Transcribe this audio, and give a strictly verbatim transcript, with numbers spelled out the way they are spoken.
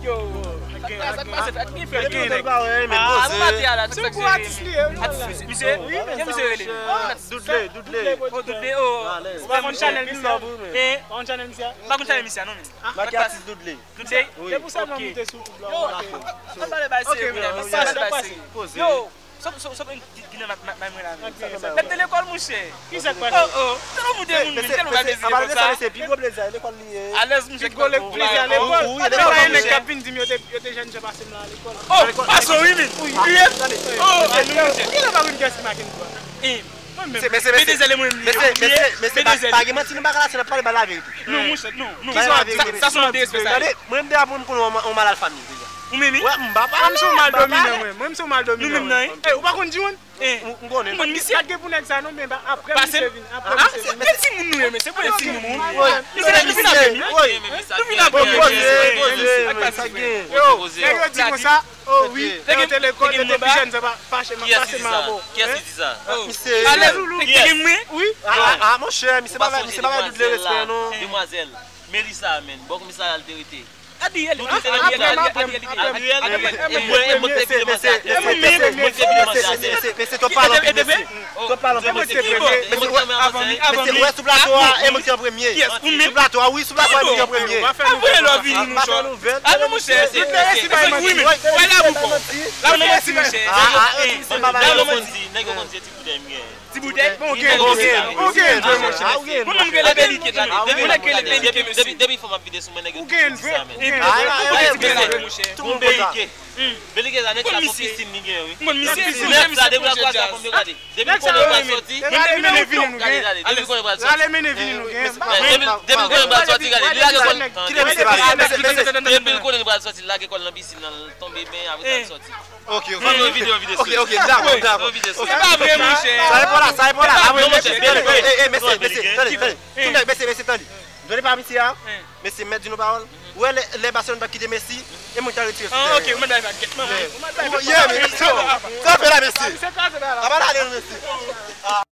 Yo, sa k pase, frè? Ki frè gen nèg? Ah, nou mate a la, sa k pase? Misye, ki misye rele? Doudle, Doudle. Oh, Doudle, oh. Ou pa konn chanèl misye? Eh? Pa konn chanèl misye? M pa konn chanèl misye non, men. Maki atis Doudle. Doudle? Wi. Se pou sa mwen moute sou YouTube la. Yo, ann pale bay serye, ann pale bay serye. Yo, sòt, sòt, sòt, ki, ki nan may, may, may mwen la, men. Mèt de lekòl, monchè. Ki sa k pase? Oh, oh. Tèlman ou demoun, men, tèlman ou pa bezwen konsa. Alèz, monchè. Pi gwo plezi a lekòl. Wi, wi, lekòl, monchè. Nèg k ap vin di m yo te, yo te jèn jan pase m la lekòl. Oh, pase w, wi, men. Wi. Oh, annou, monchè. Ki lè pa konn kiyès ki make m kwa? Eh, mwen menm. Mesye, mesye, mesye, mesye, mesye, pa gen manti, nou pa ka la, se n ap pale, bay laverite. Non, monchè, non, non. Sa, sa se yon derespè, sa. Tande, mwen, m deja pou m konn yon, yon malad fanmi, deja. Ou menm, wi? Wè, m pa pale, m se yon mal dominan, mwen. Mwen, m se yon mal dominan, mwen. Nou menm nan, wi? Eh, ou pa konn G-One? Eh. M, m konnen. M konn misye. Gad gen pou nèg sa, non, men ba, apre misye vin, apre misye vin. Se, se timoun nou ye, men, se pou timoun. Nou vin apre misye. Nou vin apre misye. Poze, poze, poze, sa k gen? Yo, nèg yo di konsa, oh wi, lè yo te lekòl, yo te pi jèn, sa pa, pa, pase m avè w. Kiyès ki di sa? Misye. Alèz, te gen mwen? Wi. Ah, ah, monchè, misye pa bay, misye pa bay Doudle respè, non. Demwazèl. Melissa, men, bò komisarya l te rete. Adriel, Adriel, Adriel, Adriel, Adriel. Mwen, mwen te vin manzè. Mwen te vin manzè. Mesye, mesye, mesye, twòp pale anpil, mesye. Twòp pale anpil, mesye. Mesye, ou wè sou plato a, e mwen ki an premye. Sou plato a, wi, sou plato a, e mwen ki an premye. Pa fè nouvèl. Alò, monchè, mesye, mesye, mesye. Wè la pou kò. La pou kò, monchè. Ah, ah, eh, nèg yo konn di, nèg yo konn di ti boudèy m ye. Ti boudèy? Bon, ou gen, ou gen, ou gen, monchè. Mwen menm rele Belike, tande. Depi, depi, depi, depi fò m ap vide sou mwen, nèg yo toujou di sa, men. Ou gen, ou gen. Ou gen ti boudèy la, monchè. Tout moun konn sa. Belike, la, nèg sa, gon pisin li gen, wi. Mwen, misye, misye, misye, depi la twa zè fanm yo gade. Depi l konnen l pral sòti. Gade, gade, depi l konnen l pral sòti, gade. Depi, depi l konnen l pral sòti, gade. Li lage kòl. Kite mesye pale. Mesye, mesye, mesye, mesye, depi l konnen l pral sòti, li lage kòl nan pisin nan, l tonbe, men apre sa l sòti. Ok, ok. Fè yon videyo, videyo. Ok, ok, dakò, dakò. Ok. Se pa vre, monchè. Sa e pa la, sa e pa la. Ah, non, monchè, mesye, mesye, mesye, tande, tande. Tout nèg, mesye, mesye, tande. Tande pa misye a. Mesye, mèt di nou pawòl. Ou wè lè, lè Barcelone t ap kite Messi, e mwen ki ta retire sou teren an. Ah, ok, ou mèt bay vag, kèt, manman. Ou mèt bay vag. Yeah, mesye. Sa fè la, mesye. Sa pa ale, mesye.